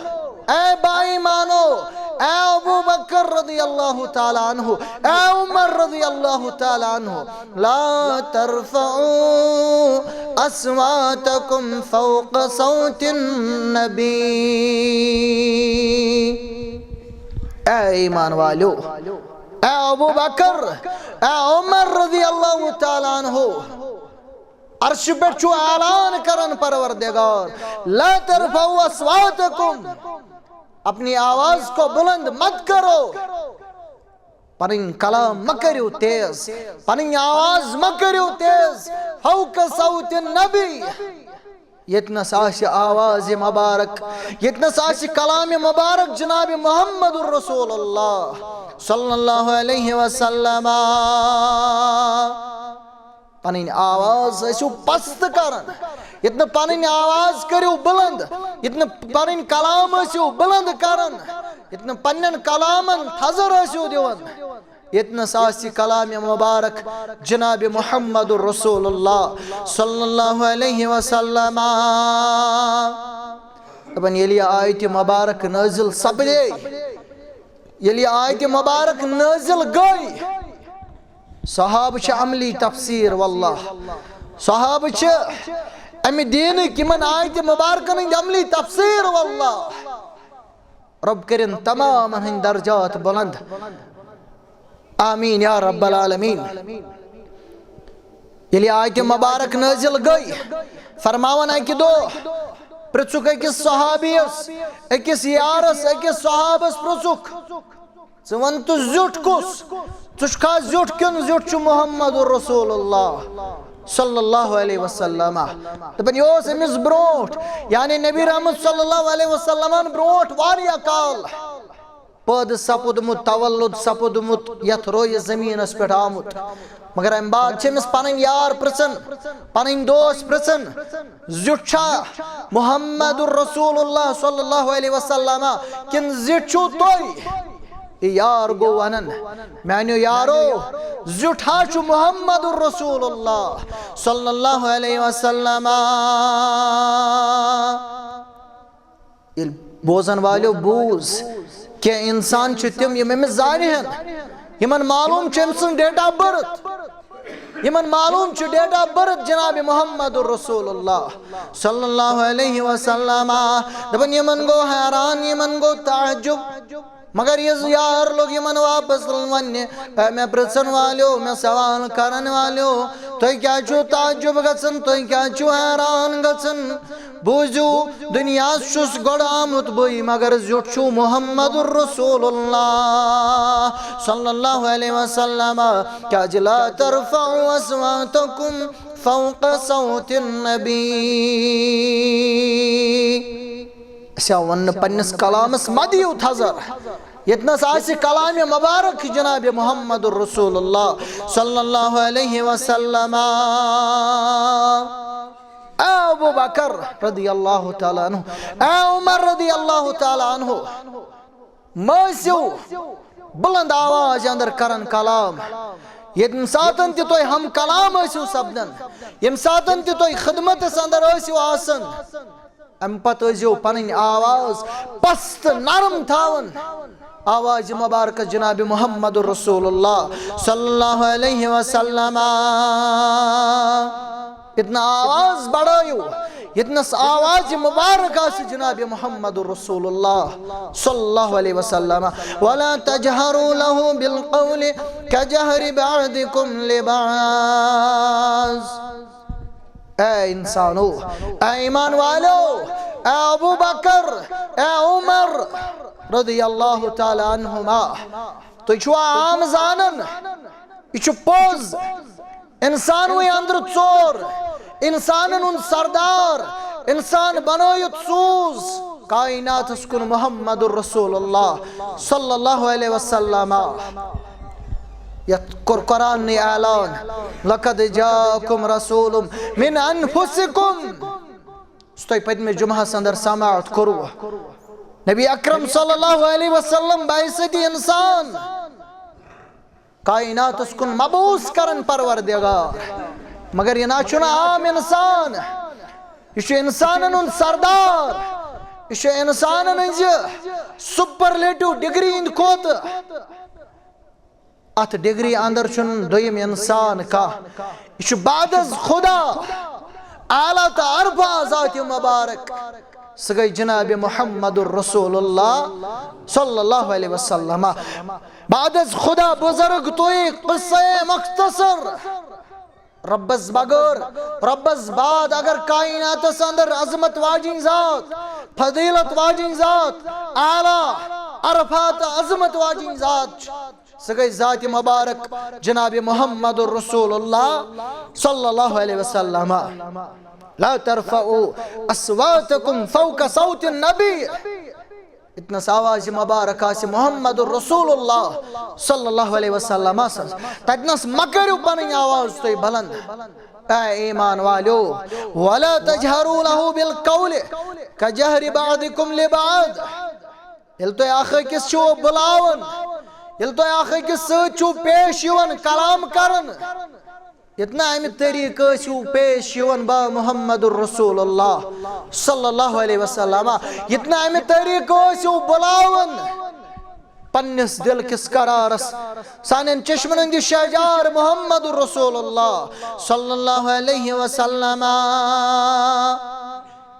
اے با ایمانو، اے ابو بکر بکر رضی اللہ تعالیٰ عنہ، اے عمر رضی اللہ تعالیٰ عنہ، لا ترفعوا اصواتکم فوق صوت النبی۔ اے ایمان والو، اے ابو بکر، اے عمر رضی اللہ تعالیٰ عنہ، عرش پہ چھو اعلان کرن پروردگار، لا ترفعوا اصواتکم، اپنی آواز کو بلند مت کرو، پنن کلام مہ کریو تیز، پنن آواز مہ کریو تیز، فوق صوت النبی، یتنس آسہِ آواز مبارک، یتنس آسہِ کلام مبارک جناب محمد رسول اللہ صلی اللہ علیہ وسلم۔ پنٕنۍ آواز ٲسِو پست کران، ییٚتہِ نہٕ پنٕنۍ آواز کٔرِو بلند، ییٚتہِ نہٕ پنٕنۍ کلام ٲسِو بلند کران، ییٚتہِ نہٕ پننٮ۪ن کلامن تھزر ٲسِو دِوان، ییٚتہِ نَس آسہِ کلام مبارک جناب محمد رسول اللہ صلی اللہ علیہ وسلم۔ دپان ییٚلہِ یہِ آیت مبارک نٲزِل سپدے، ییٚلہِ یہِ آیت مبارک نٲزِل گٔے، صحابہٕ چھِ عملی تفسیر واللہ۔ صحابہٕ چھِ امہِ دیٖنٕکۍ یِمن آیتہِ مبارکن ہٕنٛدۍ عملی تفسیر واللہ۔ رب کٔرِن تمامن ہٕنٛدۍ درجات بلند۔ آمین یا رب العالمین۔ ییٚلہِ آیتہِ مبارک نٲزِل گٔے، فرماوان اکہِ دۄہ پرژھُکھ أکِس صحابیس، أکِس یارس، أکِس صحابس پرژھُکھ، ژٕ وَن تہٕ زیُٹھ کُس؟ ژٕ چھُکھا زیُٹھ کِنہٕ زیُٹھ چھُ محمد رسول اللہ صلی اللہ علیہ وسلم؟ دَپان، یہِ اوس أمِس برونٛٹھ، یعنی نبی رحمت صلی اللہ علیہ وسلمن برونٛٹھ واریاہ کال پٲدٕ سپُدمُت، تولُد سپُدمُت، یَتھ رویہِ زٔمیٖنَس پٮ۪ٹھ آمُت۔ مگر اَمہِ بعد چھِ أمِس پَنٕنۍ یار پرٛژھان، پَنٕنۍ دوس پرٛژھان، زیُٹھ چھا محمد رسول اللہ صلی اللہ علیہ وسلم کِنہٕ زِٹھ چھِو تُہۍ؟ یہِ یار گوٚو وَنان، میٛانیو یارو، زیُٹھ ہا چھُ محمد رسول اللہ صلی اللہ علیہ وسلم۔ ییٚلہِ بوزن والیو بوٗز، کینٛہہ اِنسان چھِ تِم یِم أمِس زانہِ ہن، یِمن معلوٗم چھُ أمۍ سُنٛد date of birth، یِمن معلوٗم چھُ date of birth جناب محمد رسول اللہ صلی اللہ علیہ وسلم۔ دَپان یِمن گوٚو حیران، یِمن گوٚو تعجب۔ مگر یہِ یار لوٚگ یِمن واپس وَننہِ، اے مےٚ پرٛژھن والیو، مےٚ سوال کرن والیو، تُہۍ کیٛاہ چھِو تعجب گژھان، تُہۍ کیٛاہ چھِو حیران گژھان؟ بوٗزِو، دُنیاہَس چھُس گۄڈٕ آمُت بٕے، مگر زیُٹھ چھُو محمد رسول اللہ صلی اللہ علیہ وسلم۔ کیٛازِ لا ترفعوا اصواتکم فوق صوت النبی۔ أسۍ آو وَننہٕ پننِس کلامس مہ دِیِو تھزر، ییٚتہِ نَس آسہِ کلامِ مبارک جناب محمد رسول اللہ صلی اللہ علیہ وسلم۔ اے ابو بکر رضی اللہ تعالیٰ عنہ، اے عمر رضی اللہ تعالیٰ عنہ، مہ ٲسِو بلند آواز اندر کران کلام۔ ییٚمہِ ساتن تہِ تُہۍ ہم کلام ٲسِو سپدان، ییٚمہِ ساتن تہِ تُہۍ خدمتس اندر ٲسِو آسان، امہِ پتہٕ ٲسۍزیو پنٕنۍ آواز پست نرم تھاوان۔ آواز مبارکہ جناب محمد رسول اللہ صلی اللہ علیہ وسلم۔ ییٚتہِ نَس آواز بڑٲیِو، ییٚتہِ نَس آواز مبارک آسہِ جناب محمد رسول اللہ صلی اللہ علیہ وسلم۔ ولا تجهروا له بالقول كجهر بعضكم لبعض۔ اے انسانو، اے ایمان والو، اے ابو بکر، اے عمر رضی اللہ تعالیٰ عنہما، تُہۍ چھِوا عام زانان؟ یہِ چھُ پوٚز۔ انسانوٕے اندرٕ ژوٚر، انسانن ہُنٛد سردار، انسان بنٲوِتھ سوٗز کائناتس کُن محمد رسول اللہ صلی اللہ علیہ وسلم۔ یتھ کوٚر قرآن نے اعلان، "لقد جاءکم رسول من انفسکم"۔ یُس تۄہہِ پٔتمہِ جمعہس اندر سماعت کوٚروٕ، نبی اکرم صلی اللہ علیہ وسلم بعثتی انسان کائناتس کُن مبعوث کرن پروردگار۔ مگر یہِ نہ چھُنہٕ عام انسان، یہِ چھُ انسانن ہُنٛد سردار، یہِ چھُ اِنسانَن ہٕنٛزِ سپرلیٹو ڈگری ہٕنٛدِ کھۄتہٕ، اَتھ ڈگری اندر چھُنہٕ دوٚیِم اِنسان کانٛہہ۔ یہِ چھُ بعد از خدا اعلیٰ تہٕ ارفع ذاتِ مبارک، سُہ گٔے جناب محمد رسول اللہ صلی اللہ علیہ وسلم۔ بعد از خدا بزرگ توے قصہ مختصر۔ رۄبس بغٲر، رۄبس بعد اگر کائناتس اندر عظمت واجِنۍ ذات، فضیلت واجِنۍ ذات، اعلیٰ ارفع تہٕ عظمت واجِنۍ ذات چھِ، سۄ گٔے ذاتِ مبارک جناب محمد رسول اللہ صلی اللہ علیہ وسلم۔ لا ترفعوا اصواتکم فوق صوت النبی۔ ییٚتنَس آواز مبارک آسہِ محمد رسول اللہ صلی اللہ علیہ وسلم سٕنٛز، تَتنَس مہ کٔرِو پنٕنۍ آواز تُہۍ بلند۔ اے ایمان والیو، ولا تجهروا له بالقول كجهر بعضكم لبعض۔ ییٚلہِ تُہۍ اکھ أکِس چھِو بُلاوان، ییٚلہِ تُہۍ اکھ أکِس سۭتۍ چھِو پیش یِوان کلام کران، ییٚتہِ نہٕ اَمہِ طریٖقہٕ ٲسِو پیش یِوان با محمد رسول اللہ صلی اللہ علیہ وسلم، ییٚتہِ نہٕ اَمہِ طریٖقہٕ ٲسِو بُلاوان پننِس دِل کِس قرارس، سانٮ۪ن چشمن ہٕنٛدِ شہجار محمد رسول اللہ صلی اللہ علیہ وسلم۔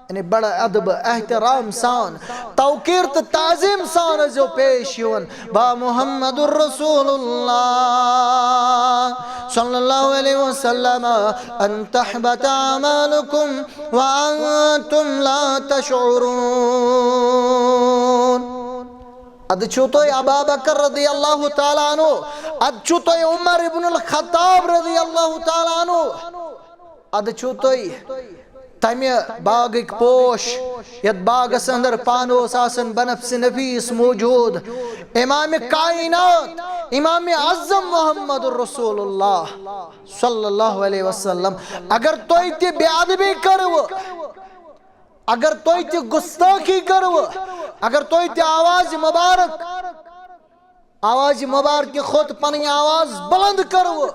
یعنی بڑٕ ادب احترام سان، توقیر تہٕ تعظیم سان ٲسۍزیو پیش یِوان با محمد رسول اللہ صلی اللہ علیہ وسلم، ان تحبط اعمالکم وانتم لا تشعرون۔ ادٕ چھُو تُہۍ ابا بکر رضی اللہ تعالیٰ عنہ، ادٕ چھُو تُہۍ عمر ابن الخطاب رضی اللہ تعالیٰ عنہ، ادٕ چھُو تُہۍ تمہِ باغٕکۍ پوش، یتھ باغس اندر پانہٕ اوس آسان بنفس نفیس موجود، امام کائنات، امام اعظم محمد رسول اللہ صلی اللہ علیہ وسلم۔ اگر تُہۍ تہِ بے ادبی کٔروٕ، اگر تُہۍ تہِ گستٲخی کٔروٕ، اگر تُہۍ تہِ آواز مبارک آواز مبارکہِ کھۄتہٕ پنٕنۍ آواز بلند کٔروٕ،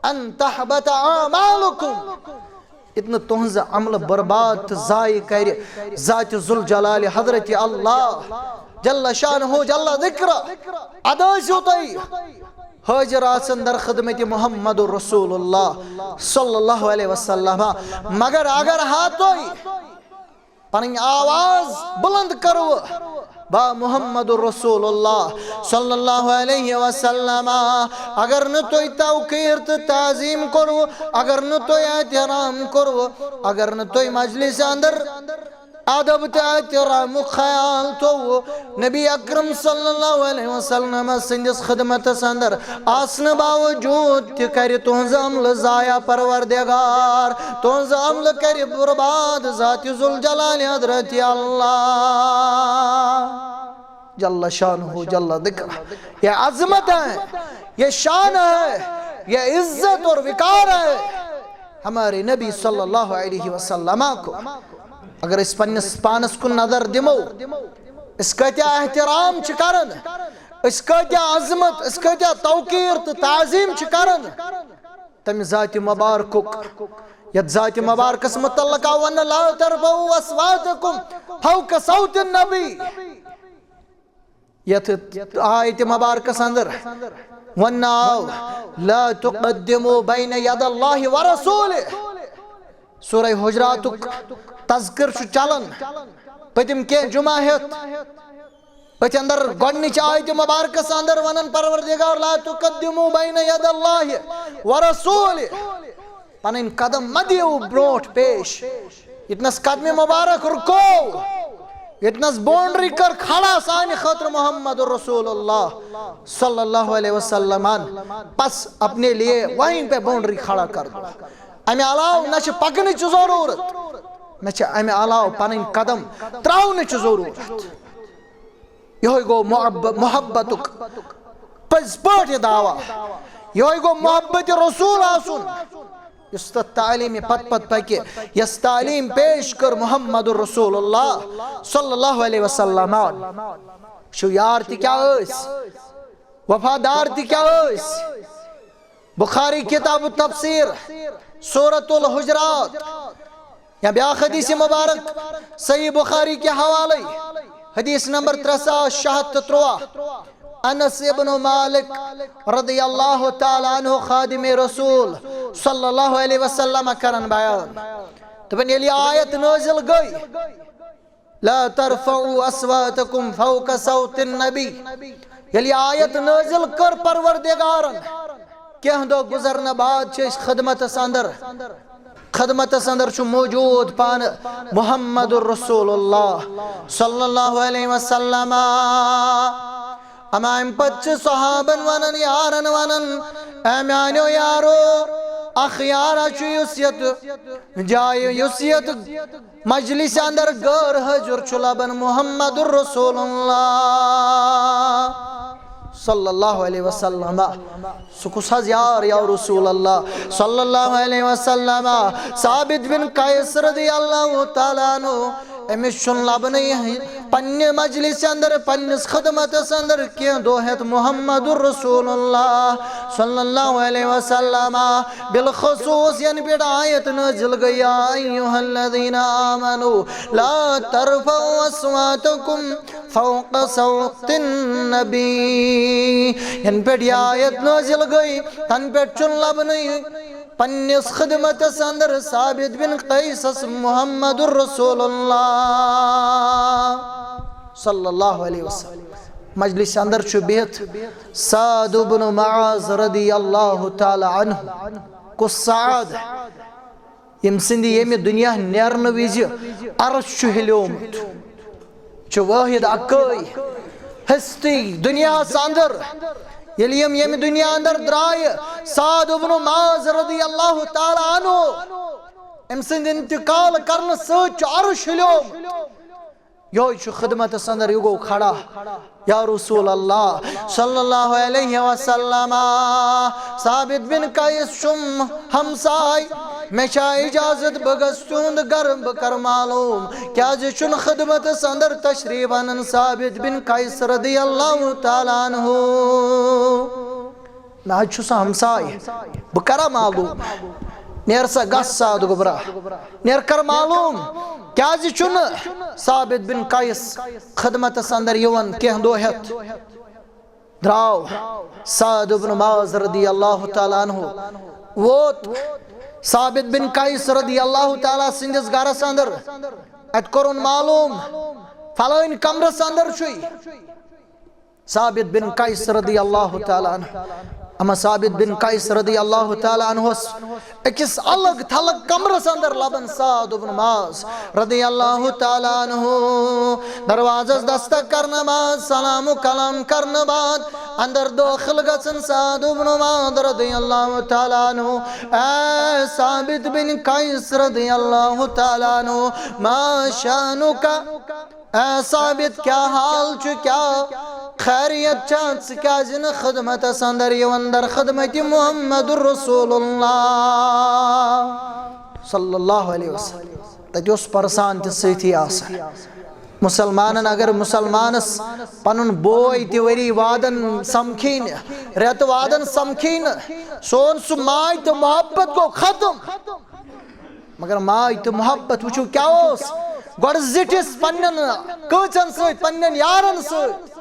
ان تحبط اعمالکم، ییٚتہِ نہٕ تُہنٛز عملہٕ برباد تہٕ ضایع کرِ ذاتِ ذوالجلال حضرت اللہ جل شانہ جل ذکرہ۔ ادٕ ٲسِو تُہۍ حٲضِر آسان در خدمت محمد رسول اللہ صلی اللہ علیہ وسلم، مگر اگر ہا تُہۍ پنٕنۍ آواز بلند کٔروٕ با محمد رسول اللہ صلی اللہ علیہ وسلم۔ اگر نہٕ تُہۍ توقیر تہٕ تعظیم کوٚروٕ، اگر نہٕ تُہۍ احترام کوٚروٕ، اگر نہٕ تُہۍ مجلس اندر ادب تہٕ احترامُک خیال تھوٚوٕ، نبی اکرم صلی اللہ علیہ وسلم سٕنٛدِس خدمتس اندر آسنہٕ باوجود تہِ کرِ تُہنٛز عملہٕ ضایع پروردگار، تُہنٛز عملہٕ کرِ برباد ذاتِ ذوالجلال حضرت اللہ جل شانہ جل ذکرہ۔ یہ عظمت ہے، یہ شان ہے، یہ عزت اور وقار ہے ہمارے نبی صلی اللہ علیہ وسلم کو۔ اگر أسۍ پننِس پانس کُن نظر دِمو، أسۍ کۭتیاہ احترام چھِ کران، أسۍ کۭتیاہ عظمت، أسۍ کۭتیاہ توقیر تہٕ تعظیم چھِ کران تمہِ ذاتِ مبارکُک، یتھ ذاتِ مبارکس متعلق آو وننہٕ، لا ترفعوا اصواتکم فوق صوت النبی۔ یتھ آیتِ مبارکس اندر وننہٕ آو، لا تقدموا بین ید اللہ ورسولہ۔ سورہ حجراتُک تذکر چھُ چلان پٔتِم کینٛہہ جمعہ ہیتھ۔ أتھۍ اندر گۄڈنِچ آیتِ مبارکس اندر ونان پروردگار، لا تقدموا بین ید اللہ ورسولہ۔ پنٕنۍ قدم مہ دِیِو برونٛٹھ پیش۔ ییٚتنس قدمِ مبارک رُکو، ییٚتنس باؤنڈری کٔر کھڑا سانہِ خٲطرٕ محمد رسول اللہ صلی اللہ علیہ وسلم، بس اپنے لیے وہیں پہ باؤنڈری کھڑا کر دو۔ امہِ علاوٕ نہ چھِ پکنٕچ ضروٗرت، نہ چھِ امہِ علاوٕ پنٕنۍ قدم تراونٕچ ضروٗرت۔ یہوے گوٚو محب-، محبتُک پٔزۍ پٲٹھۍ یہِ دعویٰ۔ یہوے گوٚو محبت رسول آسُن، یُس تتھ تعلیٖمہِ پتہٕ پتہٕ پکہِ، یۄس تعلیٖم پیش کٔر محمد رسول اللہ صلی اللہ علیہ وسلم۔ وٕچھِو یار تہِ کیٛاہ ٲسۍ، وفادار تہِ کیٛاہ ٲسۍ۔ بخاری کتاب التفسیر، سورۃ الحجرات، یا بیاکھ حدیث مبارک صحیح بخاری کہِ حوالے، حدیث نمبر ترٛےٚ ساس شےٚ ہتھ تہٕ تُرٛواہ، انس ابن مالک رضی اللہ تعالیٰ عنہ خادم رسول صلی اللہ علیہ وسلم کران بیان۔ دپان، ییٚلہِ آیت نٲزِل گٔے، لا ترفعوا اصواتکم فوق صوت النبی، ییٚلہِ آیت نٲزِل کٔر پروردگارن، کینٛہہ دۄہ گُزرنہٕ بعد چھِ أسۍ خدمتس اندر، خدمتس اندر چھُ موجود پانہٕ محمد رسول اللہ صلی اللہ علیہ وسلم۔ اما امہِ پتہٕ چھِ صحابن ونان، یارن ونان، اے میانیو یارو، اکھ یارا چھُ یُس یتھ جایہِ، یُس یتھ مجلس اندر غٲر حٲضِر چھُ لبان محمد رسول اللہ صلی اللہ علیہ وسلم۔ سُہ کُس حظ یار یا رسول اللہ صلی اللہ علیہ وسلم؟ ثابت بن قیس رضی اللہ تعالیٰ عنہ، أمِس چھُنہٕ لبنٕے پننہِ مجلس اندر، پننِس خدمتس اندر کینٛہہ دۄہ ہٮ۪تھ محمد رسول اللہ صلی اللہ علیہ وسلم۔ بالخصوص ینہٕ پٮ۪ٹھ آیت نٲزِل گٔے، یا ایھا الذین آمنوا لا ترفعوا اصواتکم فوق صوت النبی، ینہٕ پٮ۪ٹھ یہِ آیت نٲزِل گٔے، تنہٕ پٮ۪ٹھ چھُنہٕ لبنٕے پننِس خدمتس اندر ثابت بن قیسس محمد رسول اللہ صلی اللہ علیہ وسلم۔ مجلس اندر چھُ بِہِتھ سعد بن معاذ رضی اللہ تعالیٰ عنہ۔ کُس سعد؟ ییٚمہِ سٕنٛدِ ییٚمہِ دُنیا نیرنہٕ وِزِ عرش چھُ ہِلیومُت۔ چھُ وٲحد اکٲے ہستی دُنیاہس اندر۔ ییٚلہِ یِم ییٚمہِ دُنیا اندر درٛایہِ، سعد ابن معاذ رضی اللہ تعالیٰ عنہ، أمۍ سٕنٛدِ انتقال کرنہٕ سۭتۍ چھُ عرش ہِلیومُت۔ یہوے چھُ خدمتس اندر، یہِ گوٚو کھڑا۔ یا رسول اللہ صلی اللہ علیہ وسلم، ثابت بن قیس چھُم ہمساے، مےٚ چھا اجازت بہٕ گژھٕ تُہُنٛد گرٕ، بہٕ کرٕ معلوم کیازِ چھُنہٕ خدمتس اندر تشریف انان ثابت بن قیس رضی اللہ تعالیٰ عنہ؟ مےٚ حظ چھُ سُہ ہمساے، بہٕ کرا معلوم۔ نیر سا گژھ سعد گوٚبرا، نیر کر معلوم کیازِ چھُنہٕ ثابت بن قیس خدمتس اندر یِوان کینٛہہ دۄہ ہٮ۪تھ۔ درٛاو سعد بن معاذ رضی اللہ تعالیٰ عنہ، ووت ثابت بن قیس رضی اللہ تعالیٰ سٕنٛدِس گرس اندر۔ اتہِ کوٚرُن معلوم، فلٲنۍ کمرس اندر چھُے ثابت بن قیس رضی اللہ تعالیٰ عنہ۔ اما ثابت بن قیس رضی اللہ تعالیٰ عنہس أکِس الگ تھلگ کمرس اندر لبن سعد بن معاذ رضی اللہ تعالیٰ عنہ۔ دروازس دستک کرنہٕ بعد، سلام و کلام کرنہٕ بعد، اندر دٲخل گژھن سعد بن معاذ رضی اللہ تعالیٰ عنہ۔ اے ثابت بن قیس رضی اللہ تعالیٰ عنہ، ما شانک؟ اے ثابت، کیا حال چھُ؟ کیا خیریت چھا؟ ژٕ کیازِ نہٕ خدمتس اندر یِوان، در خدمت محمد رسول اللہ صلی اللہ علیہ وسلم؟ تتہِ اوس پرسان تہِ سۭتی آسان۔ مسلمانن اگر مسلمانس پنُن بوے تہِ ؤری وادن سمکھی نہٕ، رٮ۪تہٕ وادن سمکھی نہٕ، سون سُہ ماے تہٕ محبت گوٚو ختم۔ مگر ماے تہٕ محبت وٕچھِو کیٛاہ اوس۔ گۄڈٕ زِٹھِس پننٮ۪ن کٲژن سۭتۍ، پننٮ۪ن یارن سۭتۍ۔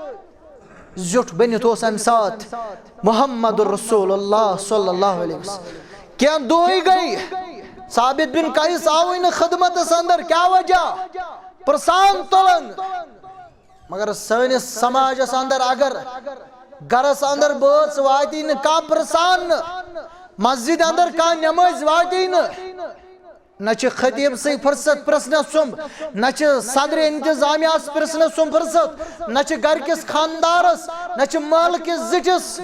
زیُٹھ بٔنِتھ اوس امہِ ساتہٕ محمد رسول اللہ صلی اللہ علیہ وسلم۔ کینٛہہ دۄہٕے گٔے، ثابت بن قیس آوٕے نہٕ خدمتس اندر۔ کیٛاہ وجہ؟ پرسان تُلن۔ مگر سٲنِس سماجس اندر اگر گرس اندر بٲژ واتی نہٕ کانٛہہ پرسان نہٕ، مسجد اندر کانٛہہ نمٲزۍ واتی نہٕ، نہ چھِ خطیب سٕے فرصت پرژھنس سُمب، نہ چھِ صدر انتظامیہ ہس پرژھنس سُمب فرصت، نہ چھِ گرِ کِس خاندارس، نہ چھِ محلہٕ کِس زِٹھِس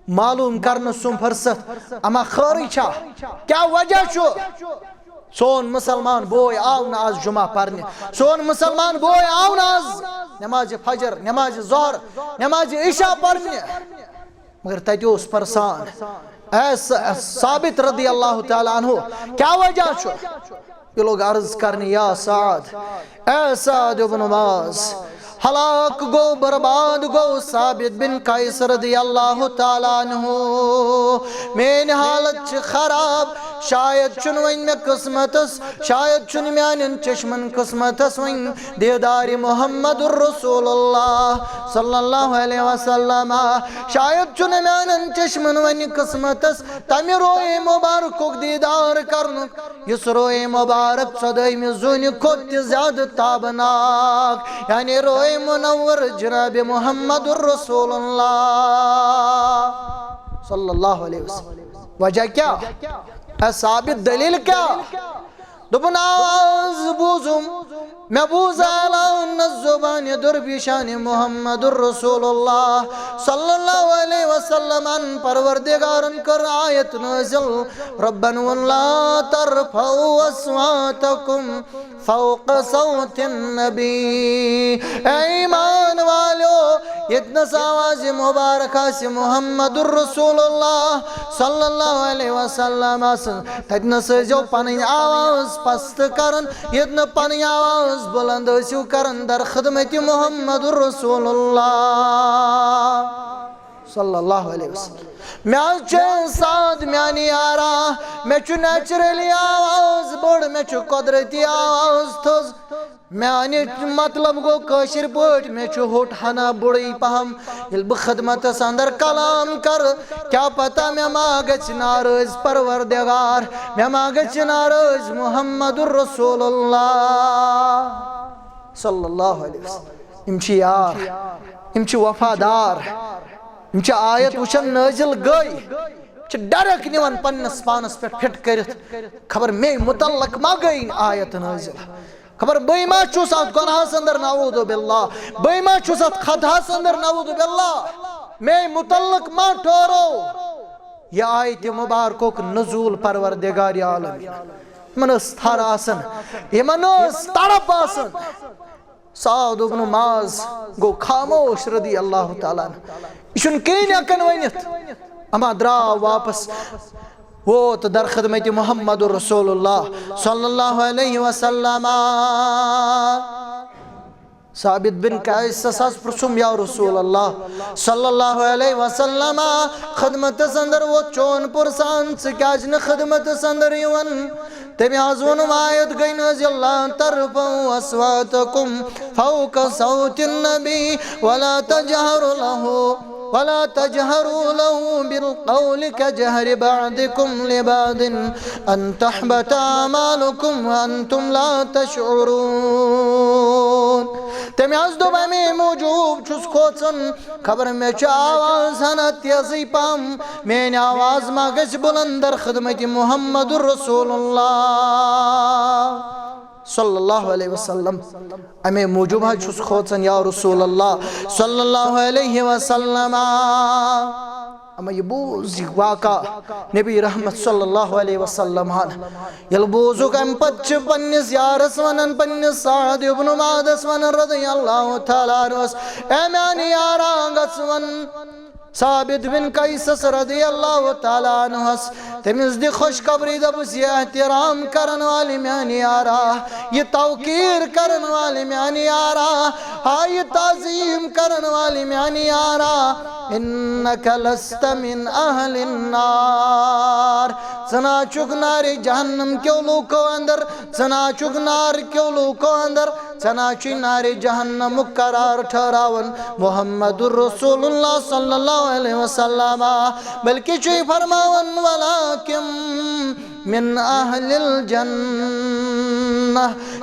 معلوم کرنہٕ سُمب فرصت۔ اما خٲرٕے چھا؟ کیٛاہ وجہ چھُ؟ سون مسلمان بوے آو نہٕ آز جمعہ پرنہِ، سون مسلمان بوے آو نہٕ آز نمازِ فجر، نمازِ ظہر، نمازِ عشاء پرنہِ۔ مگر تتہِ اوس پرسان، اے س-، ثابت رضی اللہ تعالیٰ عنہ، کیٛاہ وجہ چھُ؟ یہِ لوگ عرض کرنہِ، یا سعد، اے سعد ابن معاذ، ہلاک گوٚو، برباد گوٚو ثابت بن قیس رضی اللہ تعالیٰ عنہ۔ میٲنۍ حالت چھِ خراب، شاید چھُنہٕ وۄنۍ مےٚ قسمتس، شاید چھُنہٕ میانٮ۪ن چشمن قسمتس وۄنۍ دیدار محمد رسول اللہ صلی اللہ علیہ وسلم۔ شاید چھُنہٕ میانٮ۪ن چشمن وۄنۍ قسمتس تمہِ روئے مبارکُک دیدار کرنُک، یُس روئے مبارک ژۄدٲہمہِ زوٗنہِ کھۄتہٕ تہِ زیادٕ تابناک، یعنی روئے منور جناب محمد رسول اللہ صلی اللہ علیہ وسلم۔ وجہ کیا؟ اے ثابت، دلیل کیا؟ دوٚپُن، آواز بوٗزُم، مےٚ بوٗز اعلان از زبان درویشان محمد رسول اللہ صلی اللہ علیہ وسلم، ان پروردگارن کٔر آیت نازل، ربن ووٚن، لا ترفعوا اصواتکم فوق صوت النبی۔ اے ایمان والیو، ییٚتنس آواز مبارک آسہِ محمد رسول اللہ صلی اللہ علیہ وسلم سٕنٛز، تتنس ٲسۍزیو پنٕنۍ آواز پست کران، ییٚتہِ نہٕ پنٕنۍ آواز بلند ٲسِو کران در خدمت محمد رسول اللہ صلی اللہ علیہ وسلم۔ مےٚ حظ چھُ احساس، میانہِ یارا، مےٚ چھُ نیچرلی آواز بٔڑ، مےٚ چھُ قۄدرتی آواز تھٔز۔ میانہِ مطلب گوٚو کٲشِر پٲٹھۍ، مےٚ چھُ ہوٚٹ ہنا بُڑٕے پہم۔ ییٚلہِ بہٕ خدمتس اندر کلام کرٕ، کیٛاہ پتہ مےٚ ما گژھِ ناراض پروردگار، مےٚ ما گژھِ ناراض محمد رسول اللہ صلی اللہ علیہ وسلم۔ یِم چھِ یار، یِم چھِ وفادار، یِم چھِ آیت وٕچھان نٲزِل گٔے، چھِ ڈائریکٹ نِوان پننِس پانس پٮ۪ٹھ فٹ کٔرِتھ، خبر مے متعلق ما گٔے آیت نٲزِل، خبر بٕے ما چھُس اتھ گۄناہس اندر، نعوذ باللہ، بٕے ما چھُس اتھ خطاہس اندر، نعوذ باللہ، مے متعلق ما ٹھوروو یہِ آیت مبارکُک نزول پروردگار عالمین۔ یِمن ٲس تھر آسان، یِمن ٲس تڑپ آسان۔ سعد ابن معاذ گوٚو خاموش رضی اللہ تعالیٰ عنہ۔ یہِ چھُنہٕ کِہیٖنۍ ہٮ۪کان ؤنِتھ۔ اما درٛاو واپس، ووت در خدمت محمد رسول اللہ صلی اللہ علیہ وسلم۔ ثابت بن قیسس حظ پرٛژھُم، یا رسول اللہ صلی اللہ علیہ وسلم، خدمتس اندر ووت چون پرسان، ژٕ کیازِ نہٕ خدمتس اندر یِوان؟ تٔمۍ حظ ووٚن، آیت گٔے نازل، لا ترفعوا اصواتکم فوق صوت النبی ولا تجهروا له ولا تجهروا له بالقول كجهر بعضكم لبعض أن تحبط أعمالكم وأنتم لا تشعرون۔ تٔمۍ حظ دوٚپ، اَمے موٗجوٗب چھُس کھوژان، خبر مےٚ چھِ آواز ہنا تیزٕے پہم، میٲنۍ آواز ما گژھِ بلند در خدمت محمد رسول اللہ صلی اللہ علیہ وسلم۔ اَمے موٗجوٗب حظ چھُس کھوژان، یا رسول اللہ صلی اللہ علیہ وسلم۔ اما یہِ بوٗز یہِ واقعہ نبی رحمت صلی اللہ علیہ وسلم ہن۔ ییٚلہِ بوٗزُکھ، اَمہِ پتہٕ چھِ پننِس یارس ونان، پننِس سعد ابن معاذس ونان رضی اللہ تعالیٰ عنہس، اے میانہِ یارا، گژھ ون ثابت بن قیسس رضی اللہ تعالیٰ عنہس، تٔمِس دِ خوشخبری، دپُس، یہِ احترام کرن والہِ میانہِ یارا، یہِ توقیر کرن والہِ میانہِ یارا، ہا، یہِ تعظیم کرن والہِ میانہِ یارا، انک لست من اہل النار، ژٕ نہ چھُکھ نارِ جہنم کیو لوٗکو اندر، ژٕ نہ چھُکھ نار کیو لوٗکو اندر، ژٕ نہ چھُے نارِ جہنمُک قرار ٹھہراوان محمد رسول اللہ صلی اللہ علیہ وسلم، بلکہ چھُے فرماوان، ولکن من اہل الجنہ،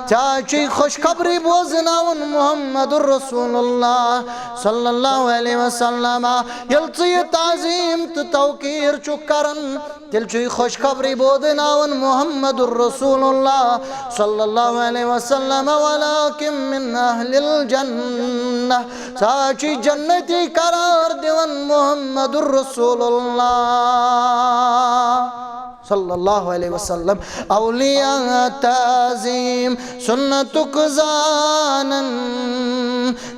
ژےٚ چھُے خوشخبری بوزناوان محمد رسول اللہ صلی اللہ علیہ وسلم۔ ییٚلہِ ژٕ یہِ تعظیم تہٕ توقیر چھُکھ کران، تیٚلہِ چھُے خوشخبری بوزناوان محمد رسول اللہ صلی اللہ علیہ وسلم، ولکن من اہل الجنہ، ژےٚ چھُے جنتی قرار دِوان محمد رسول اللہ صلی اللہ علیہ وسلم۔ اولیاء تعظیم سنتُک زانن،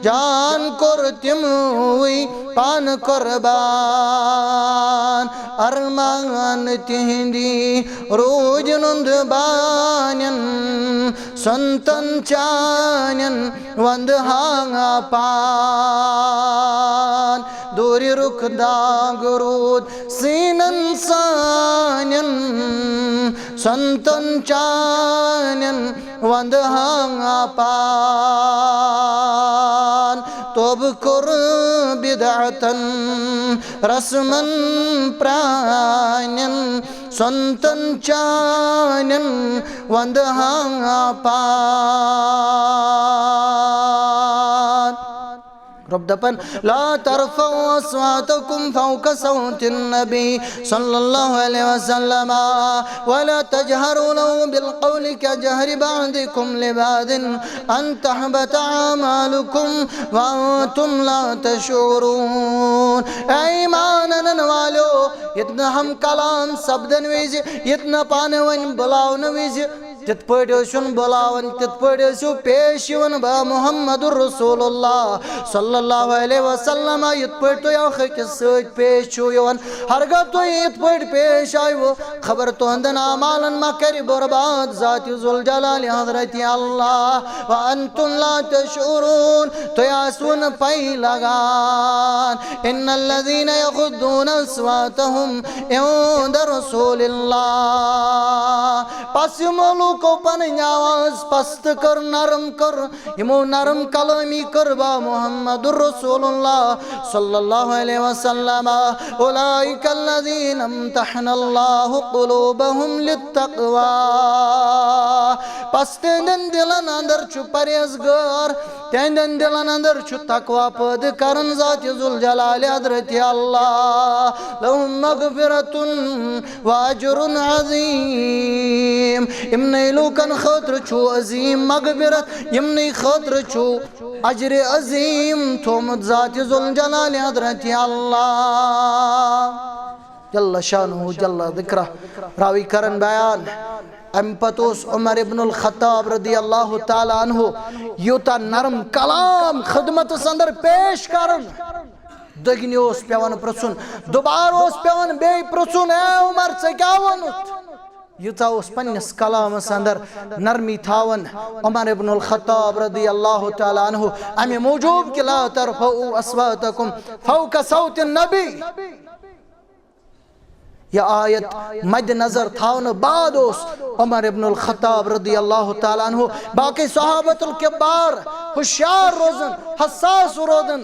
جان کوٚر تِموٕے پانہٕ قربان۔ ارمان تِہِنٛدی روٗدۍ نُنٛد بانٮ۪ن، سنتن چانٮ۪ن وندٕ ہاں پان۔ دوٗرِ رُخ داغ روٗد سیٖنن سانٮ۪ن، سنتن چانٮ۪ن وندٕ ہاں پان۔ توبہٕ کوٚر بدعتن رسمن پرٛانٮ۪ن، سنتن چانٮ۪ن وندٕ ہاں پان۔ رب دپان، لا ترفعوا اصواتكم فوق صوت النبي صلى الله عليه وسلم ولا تجهروا له بالقول كجهر بعضكم لبعض أن تحبط أعمالكم وأنتم لا تشعرون۔ اے ایمان انن والو، یتنہ ہم کلام سپدن وز، یتنہ پانہ ؤنۍ بلاونہ وز، تِتھ پٲٹھۍ ٲسِو نہٕ بُلاوان، تِتھ پٲٹھۍ ٲسِو پیش یِوان با محمد رسول اللہ صلی اللہ علیہ وسلم، یِتھ پٲٹھۍ تُہۍ اکھ أکِس سۭتۍ پیش چھِو یِوان۔ ہرگاہ تُہۍ یِتھ پٲٹھۍ پیش آیوٕ، خبر تُہنٛدٮ۪ن اعمالن ما کرِ برباد ذات ذوالجلال حضرت اللہ۔ وانتم لا تشعرون، تُہۍ آسوٕ نہٕ پَیی لگان۔ ان الذين يغضون اصواتهم عند رسول الله، پس یِمو لوٗکو پنٕنۍ آواز پست کٔر، نرم کٔر، یِمو نرم کلٲمی کٔر با محمد رسول اللہ صلی اللہ علیہ وسلم۔ اولئک الذین امتحن اللہ قلوبہم للتقوی۔ پس تِہنٛدٮ۪ن دِلن اندر چھُ پرہیزگار، تِہنٛدٮ۪ن دِلن اندر چھُ تقوی پٲدٕ کران ذات ذوالجلال حضرت اللہ۔ لہم مغفرۃ و اجر عظیم۔ یِمنٕے لوٗکن خٲطرٕ چھُ عظیم مغفرت، یِمنٕے خٲطرٕ چھُ اجر عظیم تھوٚومُت ذات ذوالجلال حضرت اللہ۔ جل شانہ جل ذکرہ۔ راوی کرن بیان، امہِ پتہٕ اوس عمر ابن الخطاب رضی اللہ تعالیٰ عنہ یوٗتاہ نرم کلام خدمتس اندر پیش کران۔ دٔگنہِ اوس پٮ۪وان پرٛژھُن، دُبارٕ اوس پٮ۪وان بیٚیہِ پرٛژھُن، "اے عمر، ژےٚ کیٛاہ ووٚنُتھ؟" ییٖژاہ اوس پننِس کلامس اندر نرمی تھاوان عمر ابن الخطاب رضی اللہ تعالیٰ عنہ، امہِ موٗجوٗب کہ "لا ترفعوا اصواتکم فوق صوت النبی"۔ یہ آیت مد نظر تھاونہٕ بعد اوس عمر ابن الخطاب رضی اللہ تعالیٰ عنہ باقی صحابت الکبار ہوشیار روزان، حساس روزان۔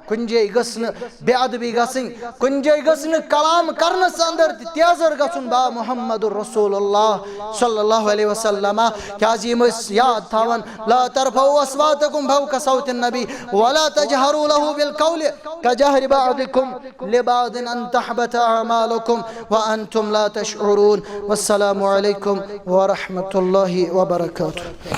کُنہِ جایہِ گٔژھ نہٕ بے ادبی گژھٕنۍ، کُنہِ جایہِ گٔژھ نہٕ کلام کرنس اندر تہِ تیزر گژھُن با محمد رسول اللہ صلی اللہ علیہ وسلم۔ کیازِ یِم ٲسۍ یاد تھاوان، "لا ترفعوا اصواتکم فوق صوت النبی ولا تجهروا له بالقول كجهر بعضكم لبعض ان تحبط اعمالكم وانتم لا تشعرون"۔ والسلام علیکم ورحمۃ اللہ وبرکاتہ۔